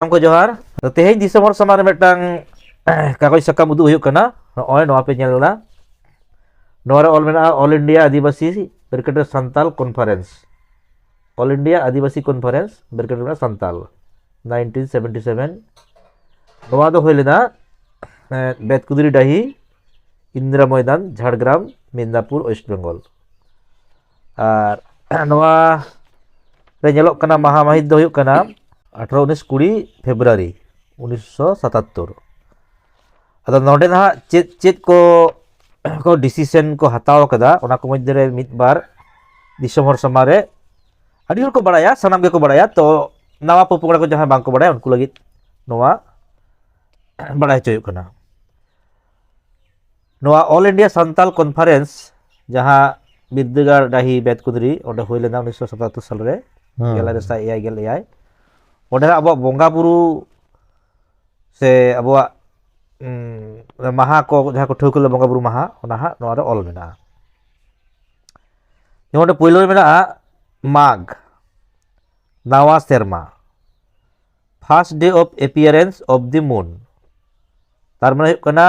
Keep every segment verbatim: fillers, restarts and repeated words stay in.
ᱥᱟᱱᱟᱢ ᱠᱚ ᱡᱚᱦᱟᱨ᱾ ᱛᱚ, ᱛᱮᱦᱮᱧ ᱫᱤᱥᱚᱢ ᱦᱚᱲ ᱥᱟᱢᱟᱝ ᱨᱮ ᱢᱤᱫᱴᱟᱝ ᱠᱟᱜᱚᱡᱽ ᱥᱟᱠᱟᱢ ᱩᱫᱩᱜ ᱦᱩᱭᱩᱜ ᱠᱟᱱᱟ᱾ ᱱᱚᱜᱼᱚᱭ ᱱᱚᱣᱟ ᱯᱮ ᱧᱮᱞ ᱮᱫᱟ, ᱱᱚᱣᱟ ᱨᱮ ᱚᱞ ᱢᱮᱱᱟᱜᱼᱟ All India ᱟᱹᱫᱤᱵᱟᱹᱥᱤ ᱵᱨᱮᱠᱮᱴ ᱨᱮ ᱥᱟᱱᱛᱟᱞ ᱠᱚᱱᱯᱷᱟᱨᱮᱱᱥ, All India ᱟᱹᱫᱤᱵᱟᱹᱥᱤ ᱠᱚᱱᱯᱷᱟᱨᱮᱱᱥ ᱵᱨᱮᱠᱮᱴ ᱨᱮ ᱢᱮᱱᱟᱜᱼᱟ ᱥᱟᱱᱛᱟᱞ, ᱱᱟᱭᱤᱱᱴᱤᱱ ᱥᱮᱵᱷᱮᱱᱴᱤ ᱥᱮᱵᱷᱮᱱ᱾ ᱱᱚᱣᱟ ᱫᱚ ᱦᱩᱭ ᱞᱮᱱᱟ ᱮᱸ, ᱵᱮᱛᱠᱩᱫᱽᱨᱤ ᱰᱟᱹᱦᱤ, ᱤᱱᱫᱤᱨᱟ ᱢᱚᱭᱫᱟᱱ, ᱡᱷᱟᱲᱜᱨᱟᱢ, ᱢᱮᱫᱽᱱᱟᱯᱩᱨ, ᱳᱭᱮᱥᱴ ᱵᱮᱝᱜᱚᱞ᱾ ᱟᱨ ᱱᱚᱣᱟ ᱨᱮ ᱧᱮᱞᱚᱜ ᱠᱟᱱᱟ ᱢᱟᱦᱟ ᱢᱟᱹᱦᱤᱛ ᱫᱚ ᱦᱩᱭᱩᱜ ᱠᱟᱱᱟ ᱟᱴᱷᱨᱚ ᱩᱱᱤᱥ ᱠᱩᱲᱤ ᱯᱷᱮᱵᱽᱨᱩᱣᱟᱨᱤ ᱩᱱᱤᱥᱥᱚ ᱥᱟᱛᱟᱛᱛᱳᱨ᱾ ᱟᱫᱚ ᱱᱚᱰᱮ ᱱᱟᱦᱟᱜ ᱪᱮᱫ ᱪᱮᱫ ᱠᱚ, ᱠᱚ ᱰᱤᱥᱤᱥᱮᱱ ᱠᱚ ᱦᱟᱛᱟᱣ ᱠᱟᱫᱟ, ᱚᱱᱟ ᱠᱚ ᱢᱚᱫᱽᱫᱷᱮ ᱨᱮ ᱢᱤᱫ ᱵᱟᱨ ᱫᱤᱥᱚᱢ ᱦᱚᱲ ᱥᱟᱢᱟᱝ ᱨᱮ, ᱟᱹᱰᱤ ᱦᱚᱲ ᱠᱚ ᱵᱟᱲᱟᱭᱟ, ᱥᱟᱱᱟᱢ ᱜᱮᱠᱚ ᱵᱟᱲᱟᱭᱟ, ᱛᱚ ᱱᱟᱣᱟ ᱯᱚᱯᱚᱜᱲᱟ ᱠᱚ ᱡᱟᱦᱟᱸᱭ ᱵᱟᱝ ᱠᱚ ᱵᱟᱲᱟᱭᱟ, ᱩᱱᱠᱩ ᱞᱟᱹᱜᱤᱫ ᱱᱚᱣᱟ ᱵᱟᱲᱟᱭ ᱦᱚᱪᱚ ᱦᱩᱭᱩᱜ ᱠᱟᱱᱟ᱾ ᱱᱚᱣᱟ All India ᱥᱟᱱᱛᱟᱞ ᱠᱚᱱᱯᱷᱟᱨᱮᱱᱥ, ᱡᱟᱦᱟᱸ ᱵᱤᱨᱫᱟᱹᱜᱟᱲ ᱰᱟᱹᱦᱤ ᱵᱮᱛᱠᱩᱫᱽᱨᱤ, ᱚᱸᱰᱮ ᱦᱩᱭ ᱞᱮᱱᱟ ᱩᱱᱤᱥᱥᱚ ᱥᱟᱛᱟᱛᱛᱳᱨ ᱥᱟᱞ ᱨᱮ, ᱦᱮᱸ᱾ ᱜᱮᱞ ᱟᱨᱮ ᱥᱟᱭ ᱮᱭᱟᱭ ᱜᱮᱞ ᱮᱭᱟᱭ᱾ ᱚᱸᱰᱮ ᱟᱵᱚᱣᱟᱜ ᱵᱚᱸᱜᱟ ᱵᱩᱨᱩ ᱥᱮ ᱟᱵᱚᱣᱟᱜ, ᱩᱸ, ᱢᱟᱦᱟ ᱠᱚ, ᱡᱟᱦᱟᱸ ᱠᱚ ᱴᱷᱟᱹᱣᱠᱟᱹ ᱞᱮᱫ ᱵᱚᱸᱜᱟ ᱵᱩᱨᱩ ᱢᱟᱦᱟ, ᱚᱱᱟ ᱦᱟᱸᱜ ᱱᱚᱣᱟ ᱨᱮ ᱚᱞ ᱢᱮᱱᱟᱜᱼᱟ᱾ ᱡᱮᱢᱚᱱ ᱚᱸᱰᱮ ᱯᱳᱭᱞᱳ ᱨᱮ ᱢᱮᱱᱟᱜᱼᱟ ᱢᱟᱜᱽ, ᱱᱟᱣᱟ ᱥᱮᱨᱢᱟ, first day of appearance of the moon᱾ ᱛᱟᱨ ᱢᱟᱱᱮ ᱦᱩᱭᱩᱜ ᱠᱟᱱᱟ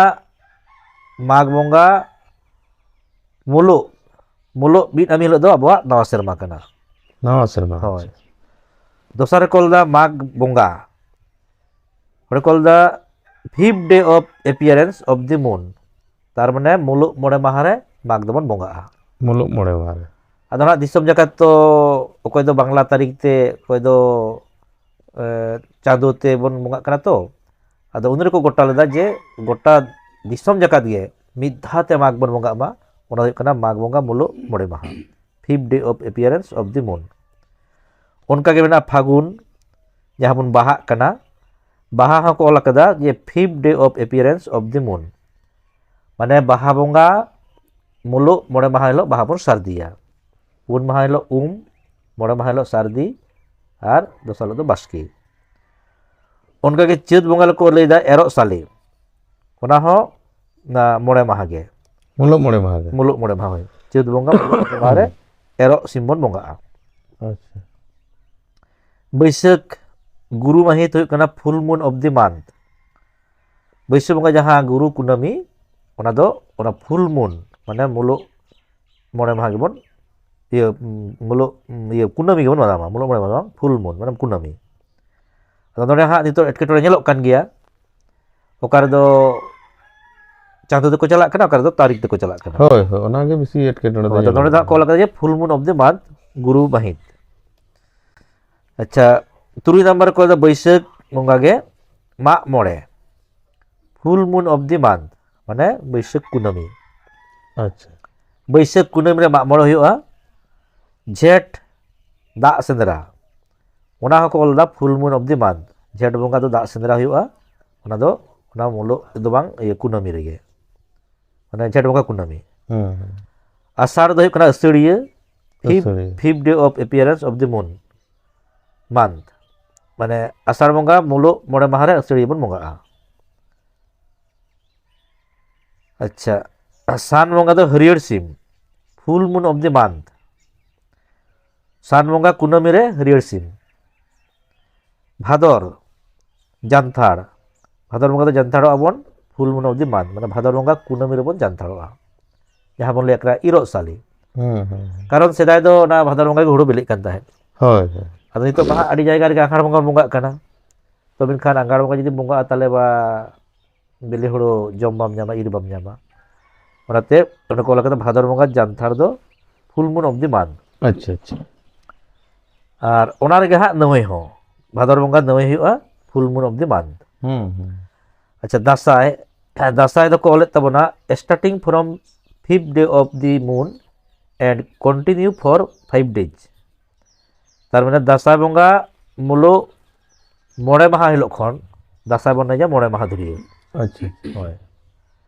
ᱢᱟᱜᱽ ᱵᱚᱸᱜᱟ ᱢᱩᱞᱩᱜ, ᱢᱩᱞᱩᱜ ᱢᱤᱫ ᱟᱢ ᱦᱤᱞᱳᱜ ᱫᱚ ᱟᱵᱚᱣᱟᱜ ᱱᱟᱣᱟ ᱥᱮᱨᱢᱟ ᱠᱟᱱᱟ᱾ ᱱᱟᱣᱟ ᱥᱮᱨᱢᱟ, ᱦᱳᱭ᱾ ᱟᱪᱪᱷᱟ᱾ ᱫᱚᱥᱟᱨ ᱨᱮᱠᱚ ᱚᱞ ᱮᱫᱟ ᱢᱟᱜᱽ ᱵᱚᱸᱜᱟ, ᱚᱸᱰᱮ ᱠᱚ ᱚᱞ ᱮᱫᱟ fifth day of appearance of the moon᱾ ᱛᱟᱨ ᱢᱟᱱᱮ ᱢᱩᱞᱩᱜ ᱢᱚᱬᱮ ᱢᱟᱦᱟ ᱨᱮ ᱢᱟᱜᱽ ᱫᱚᱵᱚᱱ ᱵᱚᱸᱜᱟᱜᱼᱟ᱾ ᱢᱩᱞᱩᱜ ᱢᱚᱬᱮ ᱢᱟᱦᱟ ᱨᱮ᱾ ᱟᱫᱚ ᱱᱟᱜ ᱫᱤᱥᱚᱢ ᱡᱟᱠᱟᱛ ᱛᱚ ᱚᱠᱚᱭ ᱫᱚ ᱵᱟᱝᱞᱟ ᱛᱟᱹᱨᱤᱠᱷ ᱛᱮ, ᱚᱠᱚᱭ ᱫᱚ, ᱮ, ᱪᱟᱸᱫᱳ ᱛᱮᱵᱚᱱ ᱵᱚᱸᱜᱟᱜ ᱠᱟᱱᱟ ᱛᱚ᱾ ᱟᱫᱚ ᱩᱱ ᱨᱮᱠᱚ ᱜᱚᱴᱟ ᱞᱮᱫᱟ ᱡᱮ ᱜᱚᱴᱟ ᱫᱤᱥᱚᱢ ᱡᱟᱠᱟᱛ ᱜᱮ ᱢᱤᱫ ᱫᱷᱟᱣ ᱛᱮ ᱢᱟᱜᱽ ᱵᱚᱱ ᱵᱚᱸᱜᱟᱜ ᱢᱟ, ᱚᱱᱟ ᱦᱩᱭᱩᱜ ᱠᱟᱱᱟ ᱢᱟᱜᱽ ᱵᱚᱸᱜᱟ ᱢᱩᱞᱩᱜ ᱢᱚᱬᱮ ᱢᱟᱦᱟ, fifth day of appearance of the moon᱾ ᱚᱱᱠᱟ ᱜᱮ ᱢᱮᱱᱟᱜᱼᱟ ᱯᱷᱟᱹᱜᱩᱱ, ᱡᱟᱦᱟᱸ ᱵᱚᱱ ᱵᱟᱦᱟᱜ ᱠᱟᱱᱟ, ᱵᱟᱦᱟ ᱦᱚᱸᱠᱚ ᱚᱞ ᱟᱠᱟᱫᱟ ᱡᱮ fifth day of appearance of the moon, ᱢᱟᱱᱮ ᱵᱟᱦᱟ ᱵᱚᱸᱜᱟ ᱢᱩᱞᱩᱜ ᱢᱚᱬᱮ ᱢᱟᱦᱟ ᱦᱤᱞᱳᱜ ᱵᱟᱦᱟ ᱵᱚᱱ ᱥᱟᱹᱨᱫᱤᱭᱟ᱾ ᱯᱩᱱ ᱢᱟᱦᱟ ᱦᱤᱞᱳᱜ ᱩᱢ, ᱢᱚᱬᱮ ᱢᱟᱦᱟ ᱦᱤᱞᱳᱜ ᱥᱟᱹᱨᱫᱤ, ᱟᱨ ᱫᱚᱥᱟᱨ ᱦᱤᱞᱳᱜ ᱫᱚ ᱵᱟᱥᱠᱮ᱾ ᱚᱱᱠᱟᱜᱮ ᱪᱟᱹᱛ ᱵᱚᱸᱜᱟ ᱨᱮᱠᱚ ᱞᱟᱹᱭᱫᱟ ᱮᱨᱚᱜ ᱥᱟᱞᱮ, ᱚᱱᱟ ᱦᱚᱸ ᱚᱱᱟ ᱢᱚᱬᱮ ᱢᱟᱦᱟ ᱜᱮ᱾ ᱢᱩᱞᱩᱜ ᱢᱚᱬᱮ ᱢᱟᱦᱟ ᱜᱮ᱾ ᱢᱩᱞᱩᱜ ᱢᱚᱬᱮ ᱢᱟᱦᱟ, ᱦᱳᱭ᱾ ᱪᱟᱹᱛ ᱵᱚᱸᱜᱟ ᱢᱩᱞᱩᱜ ᱢᱚᱬᱮ ᱢᱟᱦᱟ ᱨᱮ ᱮᱨᱚᱜ ᱥᱤᱢ ᱵᱚᱱ ᱵᱚᱸᱜᱟᱜᱼᱟ᱾ ᱟᱪᱪᱷᱟ᱾ ᱵᱟᱹᱭᱥᱟᱹᱠᱷ, ᱜᱩᱨᱩ ᱢᱟᱹᱦᱤᱛ ᱦᱩᱭᱩᱜ ᱠᱟᱱᱟ full moon of the month. ᱵᱟᱹᱭᱥᱟᱹᱠᱷ ᱵᱚᱸᱜᱟ ᱡᱟᱦᱟᱸ ᱜᱩᱨᱩ ᱠᱩᱱᱟᱹᱢᱤ, ᱚᱱᱟ ᱫᱚ ᱚᱱᱟ full moon, ᱢᱟᱱᱮ ᱢᱩᱞᱩᱜ ᱢᱚᱬᱮ ᱢᱟᱦᱟ ᱜᱮᱵᱚᱱ ᱤᱭᱟᱹ ᱢᱩᱞᱩᱜ ᱤᱭᱟᱹ ᱠᱩᱱᱟᱹᱢᱤ ᱜᱮᱵᱚᱱ ᱢᱟᱱᱟᱣᱟ, ᱢᱩᱞᱩᱜ ᱢᱚᱬᱮ ᱢᱟᱦᱟ ᱫᱚ ᱵᱟᱝ, full moon ᱢᱟᱱᱮ ᱠᱩᱱᱟᱹᱢᱤ. ᱟᱫᱚ ᱱᱚᱰᱮ ᱦᱟᱸᱜ ᱱᱤᱛᱚᱜ ᱮᱴᱠᱮᱴᱚᱬᱮ ᱧᱮᱞᱚᱜ ᱠᱟᱱ ᱜᱮᱭᱟ, ᱚᱠᱟ ᱨᱮᱫᱚ ᱪᱟᱸᱫᱚ ᱛᱮᱠᱚ ᱪᱟᱞᱟᱜ ᱠᱟᱱᱟ, ᱚᱠᱟ ᱨᱮᱫᱚ ᱛᱟᱹᱨᱤᱠᱷ ᱛᱮᱠᱚ ᱪᱟᱞᱟᱜ ᱠᱟᱱᱟ. ᱦᱳᱭ, ᱦᱳᱭ, ᱚᱱᱟᱜᱮ ᱵᱮᱥᱤ ᱮᱴᱠᱮᱴᱚᱬᱮ ᱫᱚ ᱦᱳᱭ, ᱟᱫᱚ ᱧᱮᱞᱚᱜ ᱱᱚᱰᱮ ᱫᱚ ᱦᱟᱸᱜ ᱠᱚ ᱠᱟᱱᱟ. ᱚᱞ ᱠᱟᱫᱟ ᱡᱮ full moon of the month, ᱜᱩᱨᱩ ᱢᱟᱹᱦᱤᱛ. ᱟᱪᱪᱷᱟ, ᱛᱩᱨᱩᱭ ᱱᱟᱢᱵᱟᱨ ᱨᱮᱠᱚ ᱚᱞ ᱠᱟᱫᱟ ᱵᱟᱹᱭᱥᱟᱹᱠᱷ ᱵᱚᱸᱜᱟ ᱜᱮ ᱢᱟᱜ ᱢᱚᱬᱮ, full moon of the month, ᱢᱟᱱᱮ ᱵᱟᱹᱭᱥᱟᱹᱠᱷ ᱠᱩᱱᱟᱹᱢᱤ. ᱟᱪᱪᱷᱟ. ᱵᱟᱹᱭᱥᱟᱹᱠᱷ ᱠᱩᱱᱟᱹᱢᱤ ᱨᱮ ᱢᱟᱜ ᱢᱚᱬᱮ ᱦᱩᱭᱩᱜᱼᱟ. ᱡᱷᱮᱸᱴ ᱫᱟᱜ ᱥᱮᱸᱫᱽᱨᱟ, ᱚᱱᱟ ᱦᱚᱸᱠᱚ ᱚᱞ ᱮᱫᱟ full moon of the month. ᱡᱷᱮᱸᱴ ᱵᱚᱸᱜᱟ ᱫᱚ ᱫᱟᱜ ᱥᱮᱸᱫᱽᱨᱟ ᱦᱩᱭᱩᱜᱼᱟ, ᱚᱱᱟ ᱫᱚ ᱚᱱᱟ ᱢᱩᱞᱩᱜ ᱫᱚ ᱵᱟᱝ, ᱤᱭᱟᱹ, ᱠᱩᱱᱟᱹᱢᱤ ᱨᱮᱜᱮ, ᱢᱟᱱᱮ ᱡᱷᱮᱸᱴ ᱵᱚᱸᱜᱟ ᱠᱩᱱᱟᱹᱢᱤ. ᱦᱩᱸ, ᱦᱩᱸ. ᱟᱥᱟᱲ ᱫᱚ ᱦᱩᱭᱩᱜ ᱠᱟᱱᱟ ᱟᱹᱥᱟᱹᱲᱤᱭᱟᱹ, fifth, ᱟᱹᱥᱟᱹᱲᱤᱭᱟᱹ. Fifth day of appearance of the moon, month, ᱢᱟᱱᱮ ᱟᱥᱟᱲ ᱵᱚᱸᱜᱟ ᱢᱩᱞᱩᱜ ᱢᱚᱬᱮ ᱢᱟᱦᱟ ᱨᱮ ᱟᱹᱥᱟᱹᱲᱤᱭᱟᱹ ᱵᱚᱱ ᱵᱚᱸᱜᱟᱜᱼᱟ. ᱟᱪᱪᱷᱟ, ᱥᱟᱱ ᱵᱚᱸᱜᱟ ᱫᱚ ᱦᱟᱹᱨᱭᱟᱹᱲ ᱥᱤᱢ, full moon of the month. ᱥᱟᱱ ᱵᱚᱸᱜᱟ ᱠᱩᱱᱟᱹᱢᱤ ᱨᱮ ᱦᱟᱹᱨᱭᱟᱹᱲ ᱥᱤᱢ. ᱵᱷᱟᱫᱚᱨ, ᱡᱟᱱᱛᱷᱟᱲ, ᱵᱷᱟᱫᱚᱨ ᱵᱚᱸᱜᱟ ᱫᱚ ᱡᱟᱱᱛᱷᱟᱲᱚᱜᱼᱟ ᱵᱚᱱ, full moon of the month, ᱢᱟᱱᱮ ᱵᱷᱟᱫᱚᱨ ᱵᱚᱸᱜᱟ ᱠᱩᱱᱟᱹᱢᱤ ᱨᱮᱵᱚᱱ ᱡᱟᱱᱛᱷᱟᱲᱚᱜᱼᱟ, ᱡᱟᱦᱟᱸ ᱵᱚᱱ ᱞᱟᱹᱭ ᱠᱟᱱᱟ ᱤᱨᱚᱜ ᱥᱟᱞᱤ. ᱦᱩᱸ, ᱦᱩᱸ. ᱠᱟᱨᱚᱱ ᱥᱮᱫᱟᱭ ᱫᱚ ᱚᱱᱟ ᱵᱷᱟᱫᱚᱨ ᱵᱚᱸᱜᱟ ᱜᱮ ᱦᱩᱲᱩ ᱵᱤᱞᱤᱜ ᱠᱟᱱ ᱛᱟᱦᱮᱸᱫ. ᱦᱳᱭ, ᱦᱳᱭ. ᱟᱫᱚ ᱱᱤᱛᱚᱜ ᱢᱟ ᱦᱟᱸᱜ ᱟᱹᱰᱤ ᱡᱟᱭᱜᱟ ᱨᱮᱜᱮ ᱟᱸᱜᱷᱟᱲ ᱵᱚᱸᱜᱟ ᱵᱚᱱ ᱵᱚᱸᱜᱟᱜ ᱠᱟᱱᱟ. ᱛᱚ ᱢᱮᱱᱠᱷᱟᱱ ᱟᱸᱜᱷᱟᱲ ᱵᱚᱸᱜᱟ ᱡᱩᱫᱤ ᱵᱚᱸᱜᱟᱜᱼᱟ, ᱛᱟᱦᱚᱞᱮ ᱵᱟ ᱵᱤᱞᱤ ᱦᱩᱲᱩ ᱡᱚᱢ ᱵᱟᱢ ᱧᱟᱢᱟ, ᱤᱨ ᱵᱟᱢ ᱧᱟᱢᱟ. ᱚᱱᱟᱛᱮ ᱚᱸᱰᱮ ᱠᱚ ᱚᱞ ᱠᱟᱫᱟ ᱵᱷᱟᱫᱚᱨ ᱵᱚᱸᱜᱟ ᱡᱟᱱᱛᱷᱟᱲ ᱫᱚ full moon of the month. ᱟᱪᱪᱷᱟ, ᱟᱪᱪᱷᱟ. ᱟᱨ ᱚᱱᱟ ᱨᱮᱜᱮ ᱦᱟᱸᱜ ᱱᱟᱹᱣᱟᱹᱭ ᱦᱚᱸ, ᱵᱷᱟᱫᱚᱨ ᱵᱚᱸᱜᱟ ᱱᱟᱹᱣᱟᱹᱭ ᱦᱩᱭᱩᱜᱼᱟ, full moon of the month. ᱦᱩᱸ, ᱦᱩᱸ. ᱟᱪᱪᱷᱟ, ᱫᱟᱸᱥᱟᱭ, ᱫᱟᱸᱥᱟᱭ ᱫᱚᱠᱚ ᱚᱞᱮᱫ ᱛᱟᱵᱚᱱᱟ starting from fifth day of the moon and continue for five days. ᱛᱟᱨ ᱢᱟᱱᱮ ᱫᱟᱸᱥᱟᱭ ᱵᱚᱸᱜᱟ ᱢᱩᱞᱩᱜ ᱢᱚᱬᱮ ᱢᱟᱦᱟ ᱦᱤᱞᱳᱜ ᱠᱷᱚᱱ ᱫᱟᱸᱥᱟᱭ ᱵᱚᱱ ᱮᱱᱮᱡᱟ ᱢᱚᱬᱮ ᱢᱟᱦᱟ ᱫᱷᱩᱨᱭᱟᱹ. ᱟᱪᱪᱷᱟ. ᱦᱳᱭ.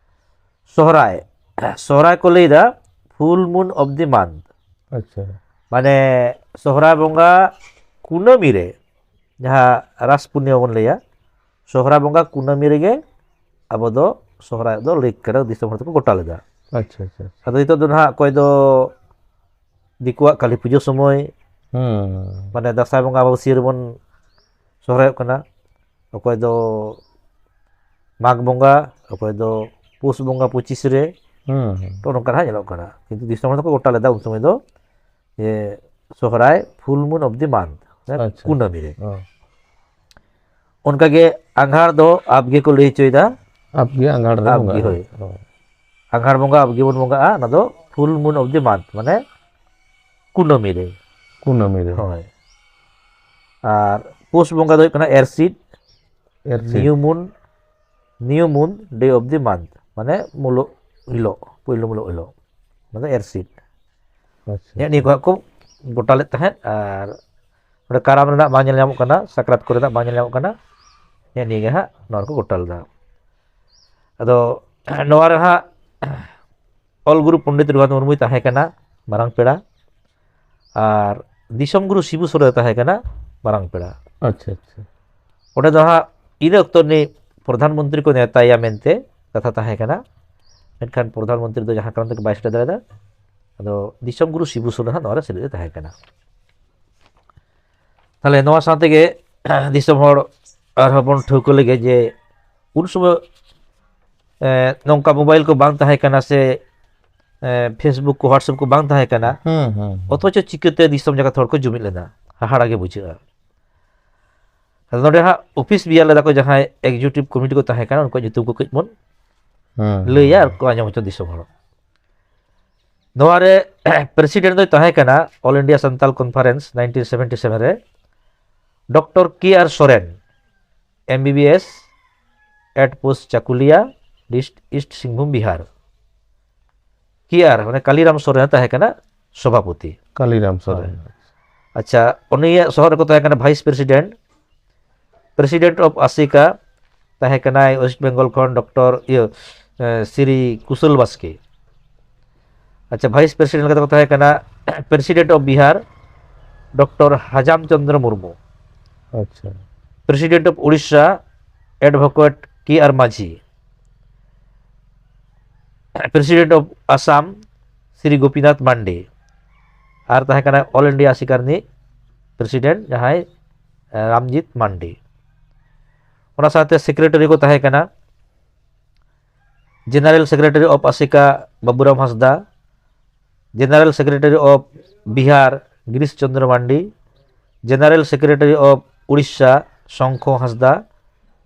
ᱥᱚᱦᱨᱟᱭ, ᱥᱚᱦᱨᱟᱭ ᱠᱚ ᱞᱟᱹᱭᱫᱟ full moon of the month. ᱟᱪᱪᱷᱟ. ᱢᱟᱱᱮ ᱥᱚᱦᱨᱟᱭ ᱵᱚᱸᱜᱟ ᱠᱩᱱᱟᱹᱢᱤ ᱨᱮ, ᱡᱟᱦᱟᱸ ᱨᱟᱥ ᱯᱩᱨᱱᱤᱢᱟ ᱵᱚᱱ ᱞᱟᱹᱭᱟ, ᱥᱚᱦᱨᱟᱭ ᱵᱚᱸᱜᱟ ᱠᱩᱱᱟᱹᱢᱤ ᱨᱮᱜᱮ ᱟᱵᱚ ᱫᱚ ᱥᱚᱦᱨᱟᱭ ᱫᱚ ᱞᱟᱹᱭ ᱠᱟᱱᱟ, ᱫᱤᱥᱚᱢ ᱦᱚᱲ ᱫᱚᱠᱚ ᱜᱚᱴᱟ ᱞᱮᱫᱟ. ᱟᱪᱪᱷᱟ, ᱟᱪᱪᱷᱟ. ᱟᱫᱚ ᱱᱤᱛᱚᱜ ᱫᱚ ᱱᱟᱦᱟᱜ ᱚᱠᱚᱭ ᱫᱚ ᱫᱤᱠᱩᱣᱟᱜ ᱠᱟᱹᱞᱤ ᱯᱩᱡᱟᱹ ᱥᱚᱢᱚᱭ, ᱦᱩᱸ. ᱢᱟᱱᱮ ᱫᱟᱸᱥᱟᱭ ᱵᱚᱸᱜᱟ ᱟᱢᱵᱟᱵᱟᱹᱥᱭᱟᱹ ᱨᱮᱵᱚᱱ ᱥᱚᱦᱨᱟᱭᱚᱜ ᱠᱟᱱᱟ, ᱚᱠᱚᱭ ᱫᱚ ᱢᱟᱜᱽ ᱵᱚᱸᱜᱟ, ᱚᱠᱚᱭ ᱫᱚ ᱯᱩᱥ ᱵᱚᱸᱜᱟ ᱯᱚᱸᱪᱤᱥ ᱨᱮ᱾ ᱦᱩᱸ ᱦᱩᱸ᱾ ᱛᱚ ᱱᱚᱝᱠᱟ ᱱᱟᱦᱟᱜ ᱧᱮᱞᱚᱜ ᱠᱟᱱᱟ᱾ ᱠᱤᱱᱛᱩ ᱫᱤᱥᱚᱢ ᱦᱚᱲ ᱫᱚᱠᱚ ᱜᱚᱴᱟ ᱞᱮᱫᱟ ᱩᱱ ᱥᱚᱢᱚᱭ ᱫᱚ, ᱡᱮ ᱥᱚᱦᱨᱟᱭ full moon of the month, ᱟᱪᱪᱷᱟ᱾ ᱠᱩᱱᱟᱹᱢᱤ ᱨᱮ᱾ ᱚ᱾ ᱚᱱᱠᱟᱜᱮ ᱟᱸᱜᱷᱟᱲ ᱫᱚ ᱟᱵᱜᱮ ᱠᱚ ᱞᱟᱹᱭ ᱦᱚᱪᱚᱭᱮᱫᱟ᱾ ᱟᱵᱜᱮ ᱟᱸᱜᱷᱟᱲ ᱨᱮ ᱟᱵᱜᱮ, ᱵᱚᱸᱜᱟ ᱦᱳᱭ᱾ ᱦᱩᱭᱩᱜᱼᱟ᱾ ᱚ᱾ ᱟᱸᱜᱷᱟᱲ ᱵᱚᱸᱜᱟ ᱟᱵᱜᱮ ᱵᱚᱱ ᱵᱚᱸᱜᱟᱜᱼᱟ, ᱚᱱᱟ ᱫᱚ full moon of the month, ᱢᱟᱱᱮ ᱠᱩᱱᱟᱹᱢᱤ ᱨᱮ᱾ ᱠᱩᱱᱟᱹᱢᱤ ᱨᱮ᱾ ᱦᱳᱭ᱾ ᱟᱨ ᱯᱩᱥ ᱵᱚᱸᱜᱟ ᱫᱚ ᱦᱩᱭᱩᱜ ᱠᱟᱱᱟ ᱮᱨᱥᱤᱫ, ᱮᱨᱥᱤᱫ᱾ new moon, new moon day of the month, ᱢᱟᱱᱮ ᱢᱩᱞᱩᱜ ᱦᱤᱞᱳᱜ, ᱯᱳᱭᱞᱳ ᱢᱩᱞᱩᱜ ᱦᱤᱞᱳᱜ, ᱚᱱᱟ ᱫᱚ ᱮᱨᱥᱤᱫ᱾ ᱟᱪᱪᱷᱟ᱾ ᱱᱮᱜᱼᱮ ᱱᱤᱭᱟᱹ ᱠᱚ ᱦᱟᱸᱜ ᱠᱚ ᱜᱚᱴᱟ ᱞᱮᱫ ᱛᱟᱦᱮᱸᱫ᱾ ᱟᱨ ᱚᱸᱰᱮ ᱠᱟᱨᱟᱢ ᱨᱮᱱᱟᱜ ᱵᱟᱝ ᱧᱮᱞ ᱧᱟᱢᱚᱜ ᱠᱟᱱᱟ, ᱥᱟᱠᱨᱟᱛ ᱠᱚᱨᱮᱱᱟᱜ ᱵᱟᱝ ᱧᱮᱞ ᱧᱟᱢᱚᱜ ᱠᱟᱱᱟ᱾ ᱱᱮᱜᱼᱮ ᱱᱤᱭᱟᱹ ᱜᱮ ᱦᱟᱸᱜ ᱱᱚᱣᱟ ᱠᱚ ᱜᱚᱴᱟ ᱞᱮᱫᱟ᱾ ᱟᱫᱚ ᱱᱚᱣᱟ ᱨᱮ ᱦᱟᱸᱜ ᱚᱞ ᱜᱩᱨᱩ ᱯᱚᱱᱰᱤᱛ ᱨᱚᱜᱷᱩᱱᱟᱛᱷ ᱢᱩᱨᱢᱩᱭ ᱛᱟᱦᱮᱸ ᱠᱟᱱᱟ ᱢᱟᱨᱟᱝ ᱯᱮᱲᱟ, ᱟᱨ ᱫᱤᱥᱚᱢ ᱜᱩᱨᱩ ᱥᱤᱵᱩ ᱥᱚᱨᱮᱱ ᱛᱟᱦᱮᱸ ᱠᱟᱱᱟ ᱢᱟᱨᱟᱝ ᱯᱮᱲᱟ᱾ ᱟᱪᱪᱷᱟ ᱟᱪᱪᱷᱟ᱾ ᱚᱸᱰᱮ ᱫᱚ ᱦᱟᱸᱜ ᱤᱱᱟᱹ ᱚᱠᱛᱚ ᱨᱤᱱᱤᱡ ᱯᱨᱚᱫᱷᱟᱱ ᱢᱚᱱᱛᱨᱤ ᱠᱚ ᱱᱮᱣᱛᱟᱭᱟ ᱢᱮᱱᱛᱮ ᱠᱟᱛᱷᱟ ᱛᱟᱦᱮᱸ ᱠᱟᱱᱟ, ᱢᱮᱱᱠᱷᱟᱱ ᱯᱨᱚᱫᱷᱟᱱ ᱢᱚᱱᱛᱨᱤ ᱫᱚ ᱡᱟᱦᱟᱸ ᱠᱟᱨᱚᱱ ᱛᱮ ᱵᱟᱭ ᱥᱮᱴᱮᱨ ᱫᱟᱲᱮᱭᱟᱫᱟ, ᱟᱫᱚ ᱫᱤᱥᱚᱢ ᱜᱩᱨᱩ ᱥᱤᱵᱩ ᱥᱚᱨᱮᱱ ᱦᱟᱸᱜ ᱱᱚᱣᱟ ᱨᱮ ᱥᱮᱞᱮᱫ ᱮ ᱛᱟᱦᱮᱸ ᱠᱟᱱᱟ᱾ ᱛᱟᱦᱞᱮ ᱱᱚᱣᱟ ᱥᱟᱶ ᱛᱮᱜᱮ ᱫᱤᱥᱚᱢ ᱦᱚᱲ ᱟᱨᱦᱚᱸ ᱵᱚᱱ ᱴᱷᱟᱹᱣᱠᱟᱹ ᱞᱮᱜᱮ ᱡᱮ ᱩᱱ ᱥᱚᱢᱚᱭ, ᱮ, ᱱᱚᱝᱠᱟ ᱢᱳᱵᱟᱭᱤᱞ ᱠᱚ ᱵᱟᱝ ᱛᱟᱦᱮᱸ ᱠᱟᱱᱟ ᱥᱮ, ᱮ, Facebook ᱠᱚ, WhatsApp ᱠᱚ ᱵᱟᱝ ᱛᱟᱦᱮᱸ ᱠᱟᱱᱟ, ᱦᱩᱸ ᱦᱩᱸ᱾ ᱚᱛᱷᱚᱪᱚ ᱪᱤᱠᱟᱹᱛᱮ ᱫᱤᱥᱚᱢ ᱡᱟᱠᱟᱛ ᱦᱚᱲ ᱠᱚ ᱡᱩᱢᱤᱫ ᱞᱮᱱᱟ? ᱦᱟᱦᱟᱲᱟ ᱜᱮ ᱵᱩᱡᱷᱟᱹᱜᱼᱟ᱾ ᱟᱫᱚ ᱱᱚᱰᱮ ᱦᱟᱸᱜ ᱚᱯᱷᱤᱥ ᱵᱮᱭᱟᱨ ᱞᱮᱫᱟ ᱠᱚ, ᱡᱟᱦᱟᱸᱭ executive committee ᱠᱚ ᱛᱟᱦᱮᱸ ᱠᱟᱱᱟ, ᱩᱱᱠᱩᱣᱟᱜ ᱧᱩᱛᱩᱢ ᱠᱚ ᱠᱟᱹᱡ ᱵᱚᱱ ᱦᱩᱸ᱾ ᱞᱟᱹᱭᱟ ᱟᱨ ᱠᱚ ᱟᱸᱡᱚᱢ ᱦᱚᱪᱚ ᱫᱤᱥᱚᱢ ᱦᱚᱲ᱾ ᱱᱚᱣᱟ ᱨᱮ president ᱫᱚᱭ ᱛᱟᱦᱮᱸ ᱠᱟᱱᱟ All India Santal Conference nineteen seventy seven ᱨᱮ doctor K R Soren, MBBS at post Chakulia, East, East Singhbhum Bihar. K R, ᱢᱟᱱᱮ ᱠᱟᱞᱤᱨᱟᱢ ᱥᱚᱨᱮᱱ ᱛᱟᱦᱮᱸ ᱠᱟᱱᱟ ᱥᱚᱵᱷᱟᱯᱚᱛᱤ᱾ ᱠᱟᱞᱤᱨᱟᱢ ᱥᱚᱨᱮᱱ᱾ ᱟᱪᱪᱷᱟ, ᱩᱱᱤᱭᱟᱜ ᱥᱚᱦᱚᱨ ᱨᱮᱠᱚ ᱛᱟᱦᱮᱸ ᱠᱟᱱᱟ vice president, president of ᱟᱥᱮᱠᱟ ᱛᱟᱦᱮᱸ ᱠᱟᱱᱟᱭ West Bengal ᱠᱷᱚᱱ ᱰᱚᱠᱴᱚᱨ ᱤᱭᱟᱹ, ᱮ, ᱥᱨᱤ ᱠᱩᱥᱚᱞ ᱵᱟᱥᱠᱮ᱾ ᱟᱪᱪᱷᱟ, vice president ᱞᱮᱠᱟᱛᱮ ᱠᱚ ᱛᱟᱦᱮᱸ ᱠᱟᱱᱟ president of ᱵᱤᱦᱟᱨ ᱰᱚᱠᱴᱚᱨ ᱦᱟᱡᱟᱢ ᱪᱚᱸᱫᱽᱨᱚ ᱢᱩᱨᱢᱩ, ᱟᱪᱪᱷᱟ᱾ president of ᱳᱰᱤᱥᱟ advocate ᱠᱮ ᱟᱨ ᱢᱟᱹᱡᱷᱤ, president of ᱟᱥᱟᱢ ᱥᱨᱤ ᱜᱳᱯᱤᱱᱟᱛᱷ ᱢᱟᱱᱰᱤ, ᱟᱨ ᱛᱟᱦᱮᱸ ᱠᱟᱱᱟ All India ᱟᱥᱮᱠᱟ ᱨᱤᱱᱤᱡ president ᱡᱟᱦᱟᱸᱭ ᱨᱟᱢᱡᱤᱛ ᱢᱟᱱᱰᱤ᱾ ᱚᱱᱟ ᱥᱟᱶᱛᱮ ᱥᱮᱠᱨᱮᱴᱟᱨᱤ ᱠᱚ ᱛᱟᱦᱮᱸ ᱠᱟᱱᱟ General Secretary of ᱟᱥᱮᱠᱟ ᱵᱟᱵᱩᱨᱟᱢ ᱦᱟᱸᱥᱫᱟ, General Secretary of Bihar Girish Chandra Mandi, General Secretary of Odisha Sankho Hansda,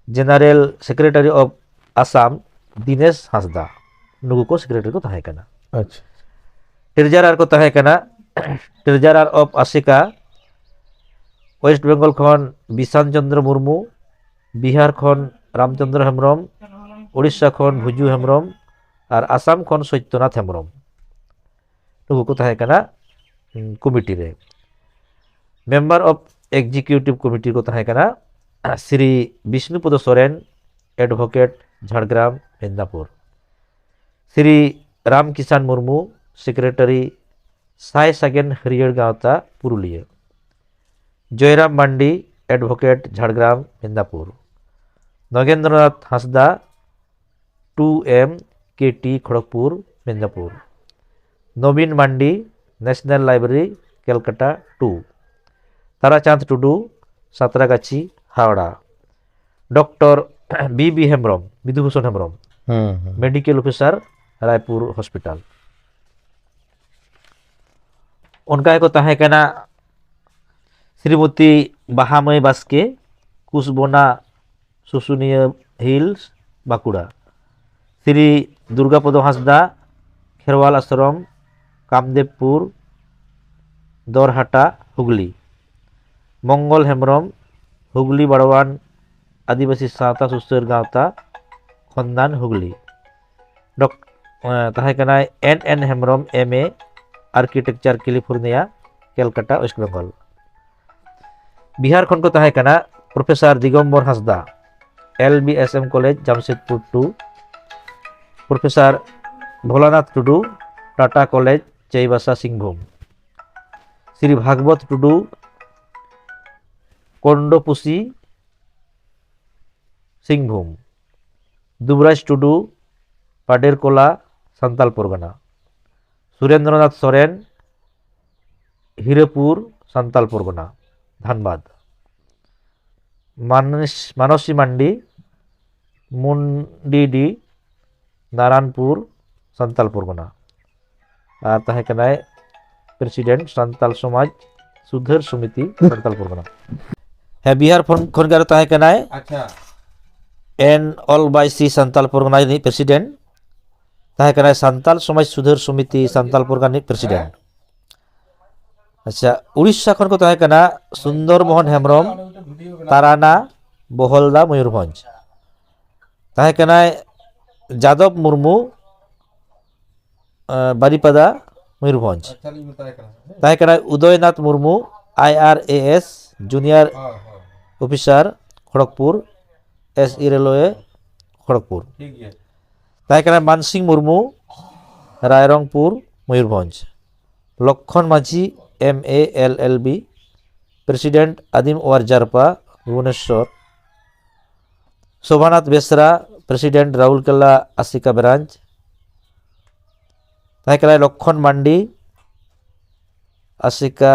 General Secretary of Assam Dinesh ᱦᱟᱸᱥᱫᱟ᱾ ᱱᱩᱠᱩ ᱠᱚ ᱥᱮᱠᱨᱮᱴᱟᱨᱤ ᱠᱚ ᱛᱟᱦᱮᱸ ᱠᱟᱱᱟ᱾ ᱟᱪᱪᱷᱟ᱾ ᱴᱨᱮᱡᱟᱨᱟᱨ ᱠᱚ ᱛᱟᱦᱮᱸ ᱠᱟᱱᱟ ᱴᱨᱮᱡᱟᱨᱟᱨ ᱚᱯᱷ ᱟᱥᱮᱠᱟ ᱳᱭᱮᱥᱴ ᱵᱮᱝᱜᱚᱞ ᱠᱷᱚᱱ ᱵᱤᱥᱟᱱ ᱪᱚᱱᱫᱨᱚ ᱢᱩᱨᱢᱩ, ᱵᱤᱦᱟᱨ ᱠᱷᱚᱱ ᱨᱟᱢᱪᱚᱱᱫᱨᱚ ᱦᱮᱢᱵᱨᱚᱢ, ᱳᱰᱤᱥᱟ ᱠᱷᱚᱱ ᱵᱷᱩᱡᱩ ᱦᱮᱢᱵᱨᱚᱢ ᱟᱨ ᱟᱥᱟᱢ ᱠᱷᱚᱱ ᱥᱚᱛᱭᱚᱱᱟᱛᱷ ᱦᱮᱢᱵᱨᱚᱢ᱾ ᱱᱩᱠᱩ ᱠᱚ ᱛᱟᱦᱮᱸ ᱠᱟᱱᱟ ᱠᱚᱢᱤᱴᱤ ᱨᱮ᱾ ᱢᱮᱢᱵᱟᱨ ᱚᱯᱷ ᱮᱠᱡᱤᱠᱤᱭᱩᱴᱤᱵᱷ ᱠᱚᱢᱤᱴᱤ ᱠᱚ ᱛᱟᱦᱮᱸ ᱠᱟᱱᱟ ᱥᱨᱤ ᱵᱤᱥᱱᱩᱯᱚᱫᱚ ᱥᱚᱨᱮᱱ, ᱮᱰᱵᱷᱳᱠᱮᱴ, ᱡᱷᱟᱲᱜᱨᱟᱢ ᱢᱮᱫᱽᱱᱟᱯᱩᱨ, ᱥᱨᱤ ᱨᱟᱢᱠᱤᱥᱟᱱ ᱢᱩᱨᱢᱩ, ᱥᱮᱠᱨᱮᱴᱟᱨᱤ, ᱥᱟᱭ ᱥᱟᱜᱮᱱ ᱦᱟᱹᱨᱭᱟᱹᱲ ᱜᱟᱶᱛᱟ, Purulia, Joyram Mandi, advocate, Jhargram Midnapore, Nagendranath Hansda, two M K T, Kharagpur Midnapore, Nobin Mandi, national library, Calcutta two, Tarachand Tudu, Santragachhi, Howrah, doctor B B Hembrom, Bidubhusan Hembrom, ᱦᱩᱸ ᱦᱩᱸ᱾ Medical officer, Raipur hospital. ᱚᱱᱠᱟ ᱜᱮᱠᱚ ᱛᱟᱦᱮᱸ ᱠᱟᱱᱟ ᱥᱨᱤᱢᱚᱛᱤ ᱵᱟᱦᱟᱢᱟᱹᱭ ᱵᱟᱥᱠᱮ, ᱠᱩᱥᱵᱚᱱᱟ, ᱥᱩᱥᱩᱱᱤᱭᱟᱹ ᱦᱤᱞᱥ, ᱵᱟᱸᱠᱩᱲᱟ, ᱥᱨᱤ ᱫᱩᱨᱜᱟᱯᱚᱫᱚ ᱦᱟᱸᱥᱫᱟ, ᱠᱷᱮᱨᱣᱟᱞ ᱟᱥᱨᱚᱢ, ᱠᱟᱢᱫᱮᱵᱽᱯᱩᱨ, ᱫᱚᱨᱦᱟᱴᱟ, ᱦᱩᱜᱽᱞᱤ, ᱢᱚᱝᱜᱚᱞ ᱦᱮᱢᱵᱨᱚᱢ, ᱦᱩᱜᱽᱞᱤ ᱵᱟᱲᱣᱟᱱ ᱟᱹᱫᱤᱵᱟᱹᱥᱤ ᱥᱟᱶᱛᱟ ᱥᱩᱥᱟᱹᱨ ᱜᱟᱶᱛᱟ, ᱠᱷᱚᱱᱫᱟᱱ, ᱦᱩᱜᱽᱞᱤ᱾ ᱰᱚᱠ-, ᱮ, ᱛᱟᱦᱮᱸ ᱠᱟᱱᱟᱭ N N Hembrom, M A, architecture, California, Calcutta, West Bengal. Bihar ᱠᱷᱚᱱ ᱠᱚ ᱛᱟᱦᱮᱸ ᱠᱟᱱᱟ professor Digambar Hansda, L B S M college, Jamshedpur two, professor Bholanath Tudu, Tata college, Chaibasa, Singhbhum, Shri Bhagbat Tudu, Kondopusi, Singhbhum, Dubraj Tudu, Paderkola, Santal Pargana, Surendranath Soren, Hirapur, Santal Pargana, Dhanbad, Manas Manasi Mandi, Mundidi, Narayanpur, Santal Pargana. ᱟᱨ ᱛᱟᱦᱮᱸ ᱠᱟᱱᱟᱭ ᱯᱨᱮᱥᱤᱰᱮᱱᱴ ᱥᱟᱱᱛᱟᱞ ᱥᱚᱢᱟᱡᱽ ᱥᱩᱫᱷᱟᱹᱨ ᱥᱚᱢᱤᱛᱤ, ᱥᱟᱱᱛᱟᱞ ᱯᱚᱨᱜᱚᱱᱟ᱾ ᱦᱮᱸ, ᱵᱤᱦᱟᱨ ᱠᱷᱚᱱ ᱠᱷᱚᱱ ᱜᱮ ᱟᱨᱚ ᱛᱟᱦᱮᱸ ᱠᱟᱱᱟᱭ ᱟᱪᱪᱷᱟ᱾ ᱮᱱ ᱚᱞ ᱵᱟᱭᱥᱤ ᱥᱟᱱᱛᱟᱞ ᱯᱚᱨᱜᱚᱱᱟ ᱨᱤᱱᱤᱡ ᱯᱨᱮᱥᱤᱰᱮᱱᱴ᱾ ᱛᱟᱦᱮᱸ ᱠᱟᱱᱟᱭ ᱥᱟᱱᱛᱟᱞ ᱥᱚᱢᱟᱡᱽ ᱥᱩᱫᱷᱟᱹᱨ ᱥᱚᱢᱤᱛᱤ ᱥᱟᱱᱛᱟᱞ ᱯᱚᱨᱜᱚᱱᱟ ᱨᱤᱱᱤᱡ ᱯᱨᱮᱥᱤᱰᱮᱱᱴ᱾ ᱟᱪᱪᱷᱟ, ᱩᱲᱤᱥᱥᱟ ᱠᱷᱚᱱ ᱠᱚ ᱛᱟᱦᱮᱸ ᱠᱟᱱᱟ ᱥᱩᱱᱫᱚᱨ ᱢᱳᱦᱚᱱ ᱦᱮᱢᱵᱨᱚᱢ, ᱛᱟᱨᱟᱱᱟ, ᱵᱚᱦᱚᱞᱫᱟ, ᱢᱚᱭᱩᱨᱵᱷᱚᱸᱡᱽ᱾ ᱛᱟᱦᱮᱸ ᱠᱟᱱᱟᱭ ᱡᱟᱫᱚᱵ ᱢᱩᱨᱢᱩ, ᱟᱸ, ᱵᱟᱨᱤᱯᱟᱫᱟ, ᱢᱚᱭᱩᱨᱵᱷᱚᱸᱡᱽ᱾ ᱟᱪᱪᱷᱟ, ᱞᱤᱧ ᱢᱮᱛᱟᱭ ᱠᱟᱱᱟ᱾ ᱛᱟᱦᱮᱸ ᱠᱟᱱᱟᱭ ᱩᱫᱚᱭᱱᱟᱛᱷ ᱢᱩᱨᱢᱩ, ᱟᱭ ᱟᱨ ᱮ ᱮᱥ, ᱡᱩᱱᱤᱭᱟᱨ ᱦᱳᱭ, ᱦᱳᱭ᱾ Officer, Kharagpur, S E railway, Kharagpur. ᱴᱷᱤᱠ ᱜᱮᱭᱟ᱾ ᱛᱟᱦᱮᱸ ᱠᱟᱱᱟᱭ Mansingh Murmu, Rairangpur, Mayurbhanj. Lakhan Majhi, M A L L B, president, ᱟᱹᱫᱤᱢ ᱚᱣᱟᱨ ᱡᱟᱨᱯᱟ, ᱵᱷᱩᱵᱚᱱᱮᱥᱥᱚᱨ᱾ Sobhanath Besra, president, Rourkela, ASECA branch. ᱛᱟᱦᱮᱸ ᱠᱟᱱᱟᱭ Lakhan Mandi, ASECA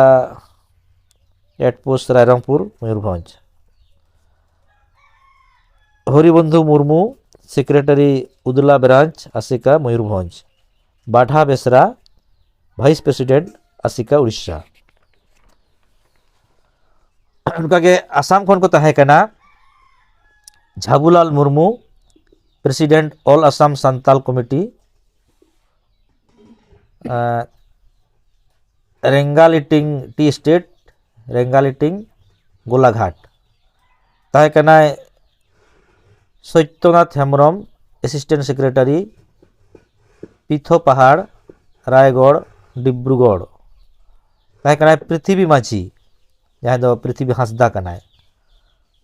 at post, Rairangpur, Mayurbhanj. Haribandhu Murmu, secretary, Udla branch, ASECA, Mayurbhanj. Badha Besra, vice president, ASECA, Orissa. ᱚᱱᱠᱟᱜᱮ ᱟᱥᱟᱢ ᱠᱷᱚᱱ ᱠᱚ ᱛᱟᱦᱮᱸ ᱠᱟᱱᱟ Jhabulal Murmu, president, all Assam Santal committee, ᱟᱸ, ᱨᱮᱝᱜᱟᱞᱤᱴᱤᱝ ᱴᱤ ᱮᱥᱴᱮᱴ, ᱨᱮᱝᱜᱟᱞᱤᱴᱤᱝ, ᱜᱳᱞᱟᱜᱷᱟᱴ᱾ ᱛᱟᱦᱮᱸ ᱠᱟᱱᱟᱭ ᱥᱚᱛᱭᱚᱱᱟᱛᱷ ᱦᱮᱢᱵᱨᱚᱢ, ᱮᱥᱤᱥᱴᱮᱱᱴ ᱥᱮᱠᱨᱮᱴᱟᱨᱤ, ᱯᱤᱛᱷᱚ ᱯᱟᱦᱟᱲ, ᱨᱟᱭᱜᱚᱲ, ᱰᱤᱵᱽᱨᱩᱜᱚᱲ᱾ ᱛᱟᱦᱮᱸ ᱠᱟᱱᱟᱭ ᱯᱨᱤᱛᱷᱤᱵᱤ ᱢᱟᱹᱡᱷᱤ, ᱡᱟᱦᱟᱸᱭ ᱫᱚ ᱯᱨᱤᱛᱷᱤᱵᱤ ᱦᱟᱸᱥᱫᱟ ᱠᱟᱱᱟᱭ᱾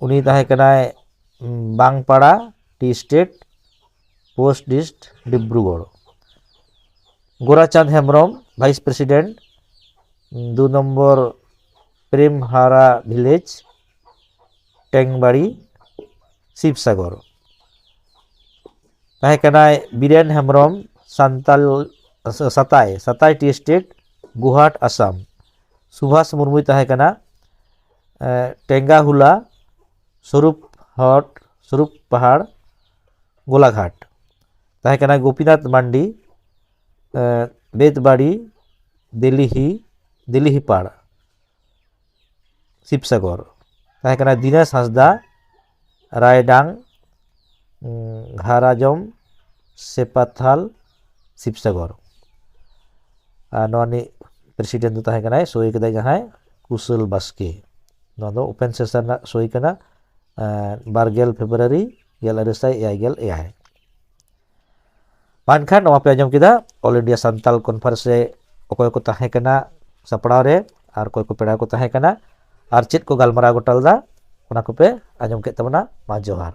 ᱩᱱᱤ ᱛᱟᱦᱮᱸ ᱠᱟᱱᱟᱭ, um, Bangpara T estate, post dist, Dibrugarh. Gorachand Hembrom, vice president, ᱫᱩ ᱱᱚᱢᱵᱚᱨ ᱯᱨᱮᱢᱦᱟᱨᱟ ᱵᱷᱤᱞᱮᱡᱽ, ᱴᱮᱝᱵᱟᱲᱤ, ᱥᱤᱵᱥᱟᱜᱚᱨ᱾ ᱛᱟᱦᱮᱸ ᱠᱟᱱᱟᱭ ᱵᱤᱨᱮᱱ ᱦᱮᱢᱵᱨᱚᱢ, ᱥᱟᱱᱛᱟᱞ, ᱥᱟᱛᱟᱭ, ᱥᱟᱛᱟᱭ ᱴᱤ ᱮᱥᱴᱮᱴ, ᱜᱩᱦᱟᱴ, ᱟᱥᱟᱢ᱾ ᱥᱩᱵᱷᱟᱥ ᱢᱩᱨᱢᱩᱭ ᱛᱟᱦᱮᱸ ᱠᱟᱱᱟ, ᱮ, ᱴᱮᱝᱜᱟᱦᱩᱞᱟ, ᱥᱚᱨᱩᱯ ᱦᱚᱴ, ᱥᱚᱨᱩᱯ ᱯᱟᱦᱟᱲ, ᱜᱳᱞᱟᱜᱷᱟᱴ᱾ ᱛᱟᱦᱮᱸ ᱠᱟᱱᱟ ᱜᱳᱯᱤᱱᱟᱛᱷ ᱢᱟᱱᱰᱤ, ᱮᱸ, ᱵᱮᱛᱵᱟᱲᱤ, ᱫᱤᱞᱤᱦᱤ, ᱫᱤᱞᱤᱦᱤ ᱯᱟᱲ, ᱥᱤᱵᱥᱟᱜᱚᱨ᱾ ᱛᱟᱦᱮᱸ ᱠᱟᱱᱟ ᱫᱤᱱᱮᱥ ᱦᱟᱸᱥᱫᱟ, ᱨᱟᱭᱰᱟᱝ, ᱩᱸ, ᱜᱷᱟᱨᱟᱡᱚᱢ, ᱥᱮᱯᱟᱛᱷᱟᱞ, ᱥᱤᱵᱥᱟᱜᱚᱨ᱾ ᱟᱨ ᱱᱚᱣᱟ ᱨᱤᱱᱤᱡ president ᱫᱚ ᱛᱟᱦᱮᱸ ᱠᱟᱱᱟᱭ, ᱥᱳᱭ ᱠᱟᱫᱟᱭ ᱡᱟᱦᱟᱸᱭ, ᱠᱩᱥᱚᱞ ᱵᱟᱥᱠᱮ᱾ ᱱᱚᱣᱟ ᱫᱚ open session ᱨᱮᱱᱟᱜ ᱥᱳᱭ ᱠᱟᱱᱟ, ᱮᱸ, ᱵᱟᱨᱜᱮᱞ ᱯᱷᱮᱵᱽᱨᱩᱣᱟᱨᱤ ᱜᱮᱞ ᱟᱨᱮ ᱥᱟᱭ ᱮᱭᱟᱭ ᱜᱮᱞ ᱮᱭᱟᱭ᱾ ᱢᱟ ᱮᱱᱠᱷᱟᱱ ᱱᱚᱣᱟ ᱯᱮ ᱟᱸᱡᱚᱢ ᱠᱮᱫᱟ, All India ᱥᱟᱱᱛᱟᱞ Conference ᱨᱮ ᱚᱠᱚᱭ ᱠᱚ ᱛᱟᱦᱮᱸ ᱠᱟᱱᱟ ᱥᱟᱯᱲᱟᱣ ᱨᱮ, ᱟᱨ ᱚᱠᱚᱭ ᱠᱚ ᱯᱮᱲᱟ ᱠᱚ ᱛᱟᱦᱮᱸ ᱠᱟᱱᱟ, ᱟᱨ ᱪᱮᱫ ᱠᱚ ᱜᱟᱞᱢᱟᱨᱟᱣ ᱜᱚᱴᱟ ᱞᱮᱫᱟ, ᱚᱱᱟ ᱠᱚᱯᱮ ᱟᱸᱡᱚᱢ ᱠᱮᱫ ᱛᱟᱵᱚᱱᱟ᱾ ᱢᱟ ᱡᱚᱦᱟᱨ᱾